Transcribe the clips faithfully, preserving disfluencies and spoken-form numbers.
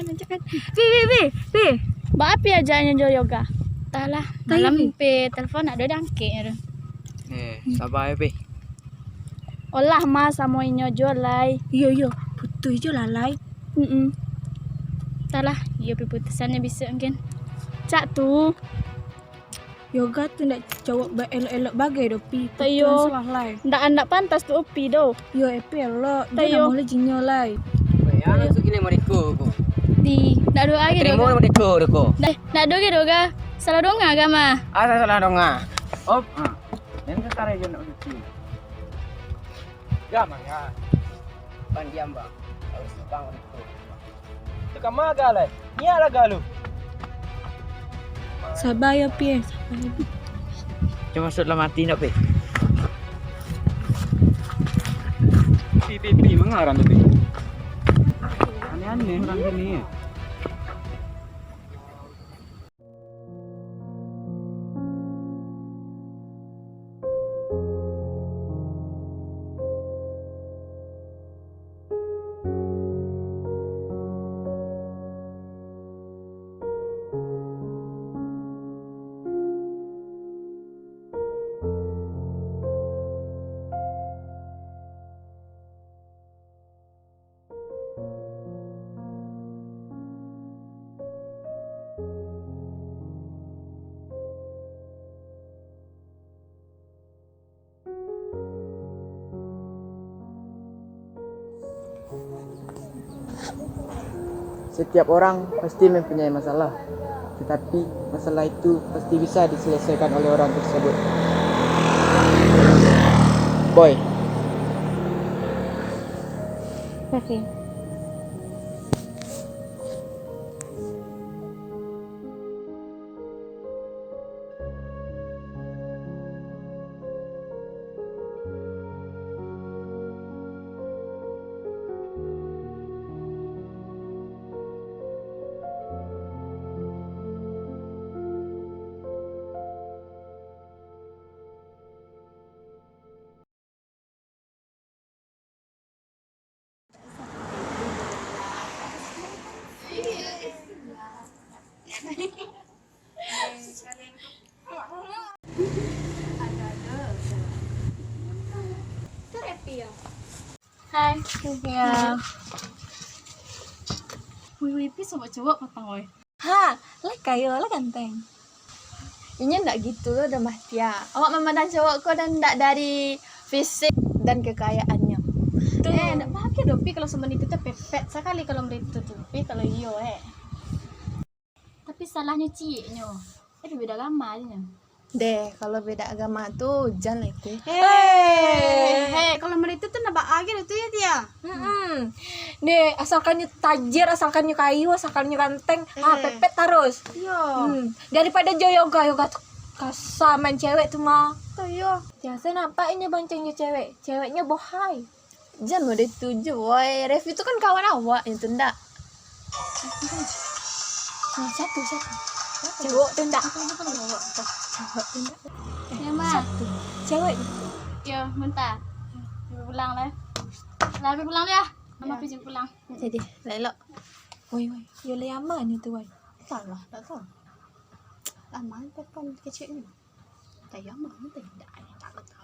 Pi, pi, pi, pi. Baa Pi ajaknyo jo Yoga? Antahlah, malam Pi telepon ndak ado diangkeknyo tu. Eh, saba yo, Pi. Olah mah samo inyo juo lai. Iyo, iyo, putuih juo lah lai. Mm-mm. Antahlah, iyo putusannyo bisuak mungkin. Cak tu. Yoga tu ndak cowok ba-, elok-elok bagai doh, Pi. Iyo. Putuih suah lai. Ndak, ndak pantas tu, Pi, doh. Yo, Epi elok. Ndak iyo. Jan namuah lai jinyo lai. Weh, anak tu gini mereka ko. Di, ndak ado lagi doh. Terima mereka ko. Ndak, ndak ado lagi doh, ga. Salah donga ga mah? Ah, salah donga. Op, ah. Jan ka karai jo nak cuci. Ga mah, ga. Pan diam, Bang. Harus Bang itu. Tu ka ma ga lai? Niak lah ga lu. Saba yo, Pi, eh. Saba yo. Cuma maksud dalam hati ndak, Pi? Pi, Pi, Pi, manga urang tu, Pi? Aneh-aneh urang kini. Setiap orang pasti mempunyai masalah, tetapi masalah itu pasti bisa diselesaikan oleh orang tersebut. Boy. Oke. Hai, Sylvia. Wih, wih, Pi sobok cowok patang, woi. Ha, lah kayo, lah ganteng. Inyo ndak gitu doh, Mah Tia. Awak mamandang cowok ko dan ndak dari fisik dan kekayaannyo. Tu. Eh, ndak bahagia doh, Pi, kalau sebenarnya itu teh pepet sakali kalau mereka tu, Pi, kalau iyo, eh. Tapi salahnyo cieknyo. Tapi beda agama aja nyo. Deh, kalau beda agama tu, jan lah itu. Hei, hei, kalau mereka tu ndak bahagia tu ya, Tia. Hmm. Deh, asalkan nyo tajir, asalkan nyo kayu, asalkan nyo ganteng, ah, eh, pepet tarus. Iyo. Hmm. Daripada jo Yoga, Yoga tu kasar main cewek tu mah. Tu iyo. Biaso nampak inyo bonceng jo cewek, ceweknyo bohai. Jan mode tu jo, woi. Revi tu kan kawan awak, itu ndak? Nah, satu, satu. Cowok tu ndak? Cowok tu ndak? Ya, Ma. Satu. Cewek. Yo, bentar. Pergi pulang lah. Lah, pergi pulang dia. Mama pergi pulang. Jadi, lah elok. Woi, woi. Yo, lah aman itu, woi. Salah, tak tahu. Aman, telepon kecil ni.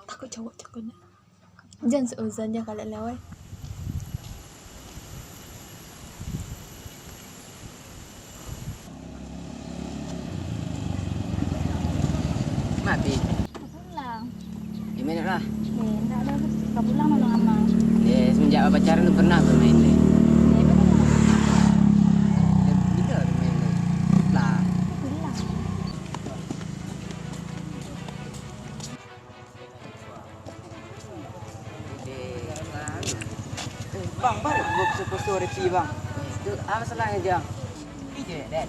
Takut cowok cakap nak. Jan seuzan jan kalak lewai. Mati. Pulang. Di mana lah? Eh, ndak ada. Ka pulang malam-malam. Eh, semenjak pacaran tu pernah bermain deh. Eh, pernah. Bila bermain deh? Lah. Pulang. Bang, baru gua poso-poso Repi, Bang. Tu apa salahnya, Jang? Repi je, Dad.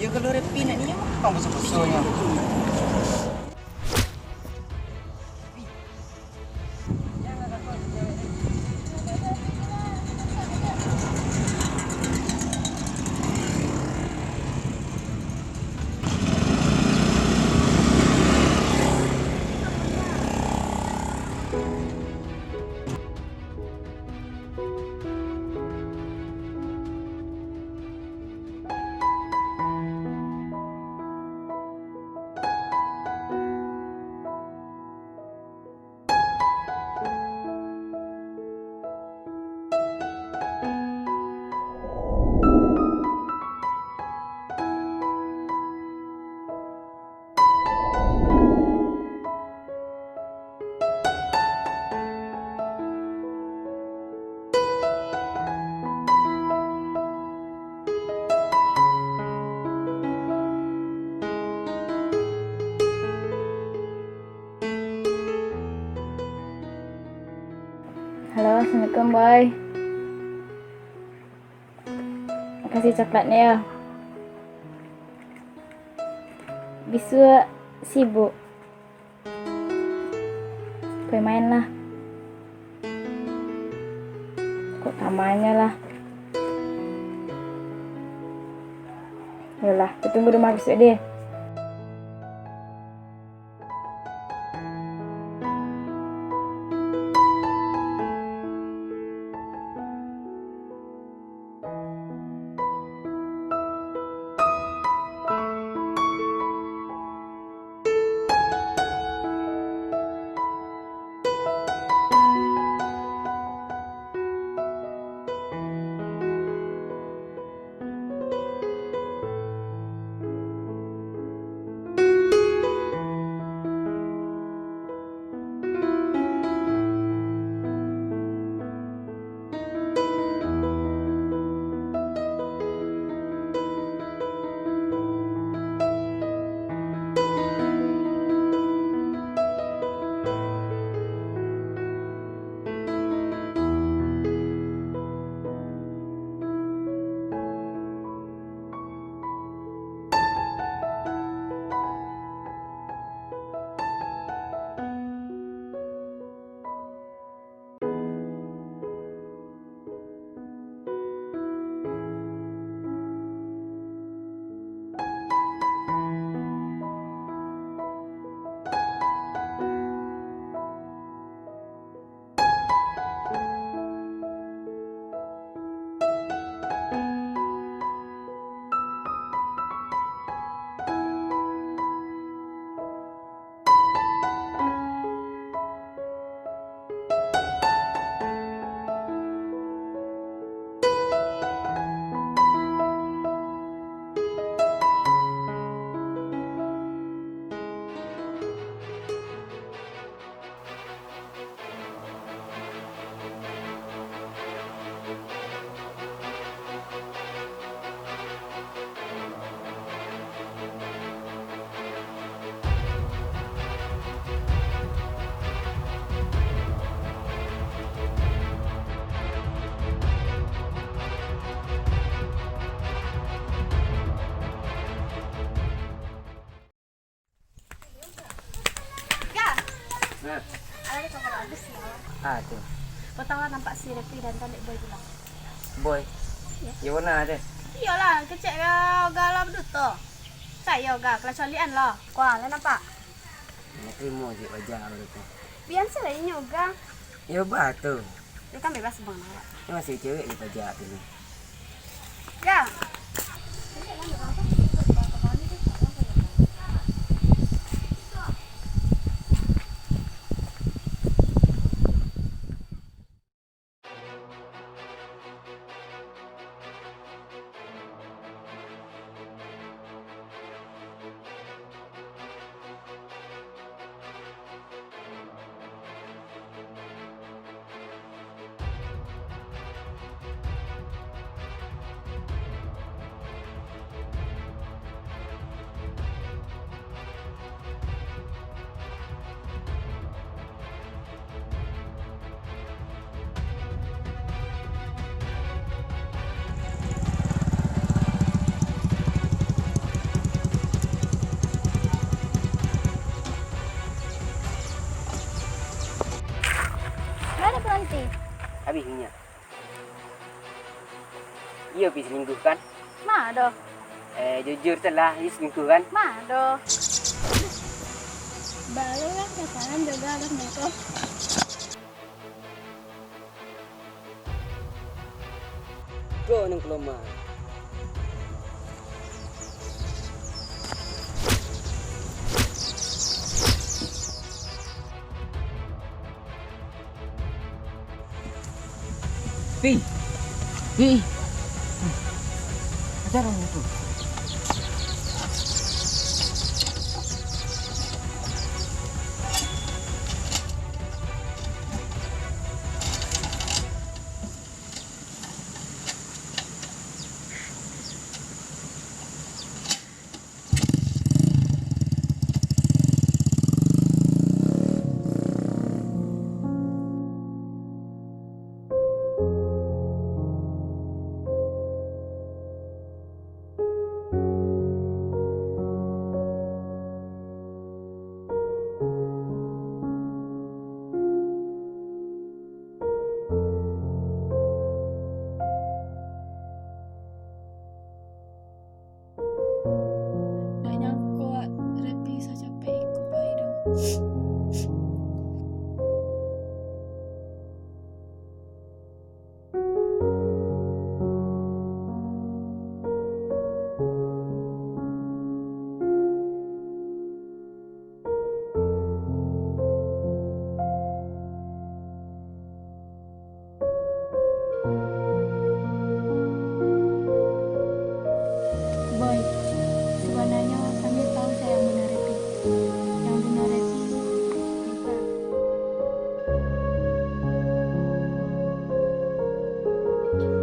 Ya, kalau Repi nak ni, Bang poso-posonyo. Halo, assalamualaikum, Boy. Makasih coklatnyo, yo. Bisuak sibuk. Pai main lah. Kok kamanya lah. Yolah, kutunggu di rumah bisuak deh. Ga. Nah. Alah, kabar bagus yo. Ah, tu. Kau tahu nampak si Repi dan Talik Boy pulang? Boy? Iyo. Iyo, mana tu? Iyolah, kecek ka Ga lah baduto. Cak iyo Ga, kelacualian lah. Kau lah nampak? Nak terima je wajah baru tu. Biasa lah inyo Ga. Iyo, bah tu. Dia kan bebas bang awak. Ini masih cewek ni pajak tu ni. Ga. Lah ado baranti. Habis minyak. Iyo pi selingkuh kan? Ma doh. Eh, jujur se lah, iyo selingkuh kan? Ma doh. Baru lah pacaran juga ado selingkuh. Kau nan kalomah. Pi! Pi! Ajar urang tu.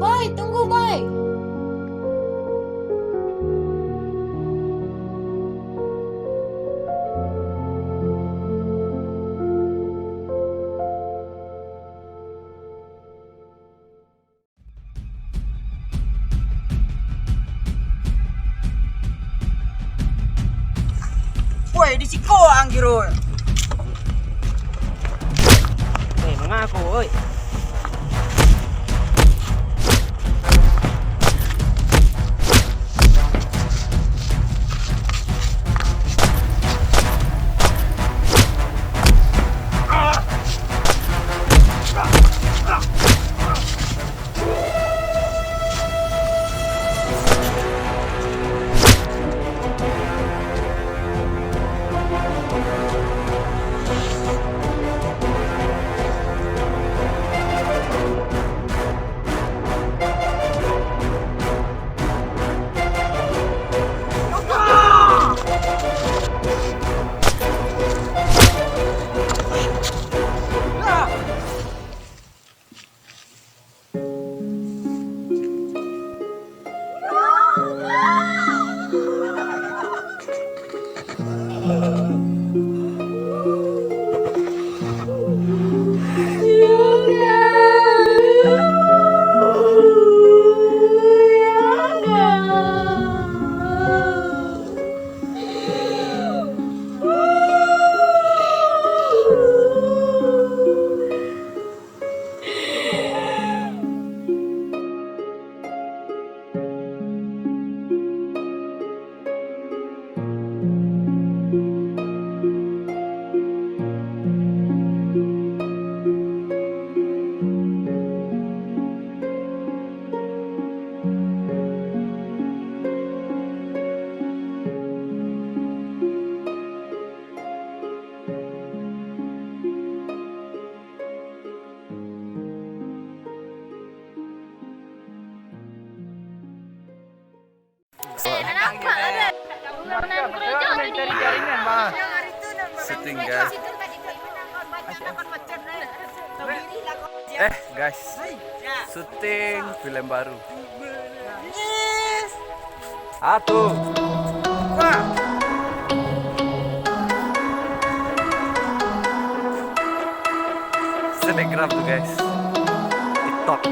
Boy, tunggu, Boy. Woi, di siko ang, Girul. Eh, mangaku, oi. Syuting, guys. Eh, guys. Syuting film baru. Satu. Dua. Snapgram tu, guys. TikTok.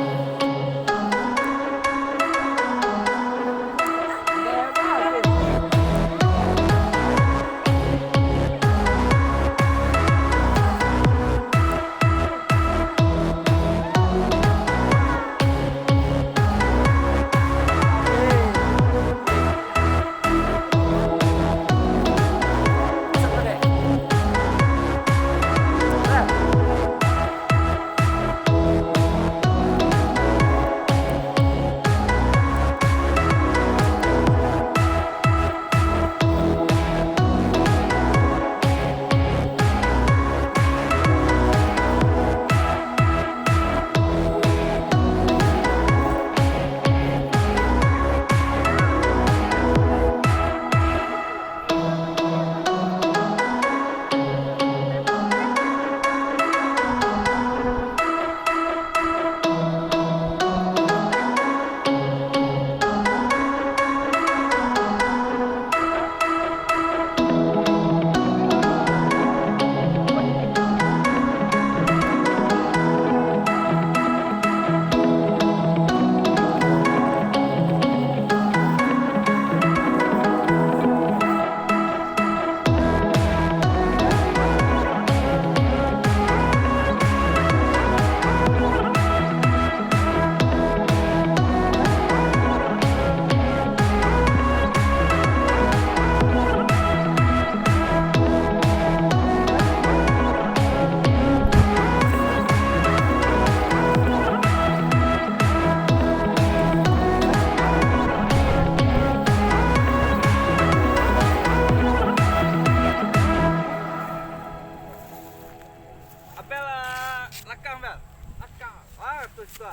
Abel, ah, lakang, Bel. Lakang. Ah, tu, tu.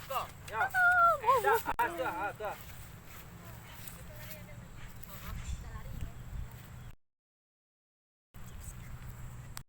Tu. Ya. Eh, dah, ah, tu, ah, tu.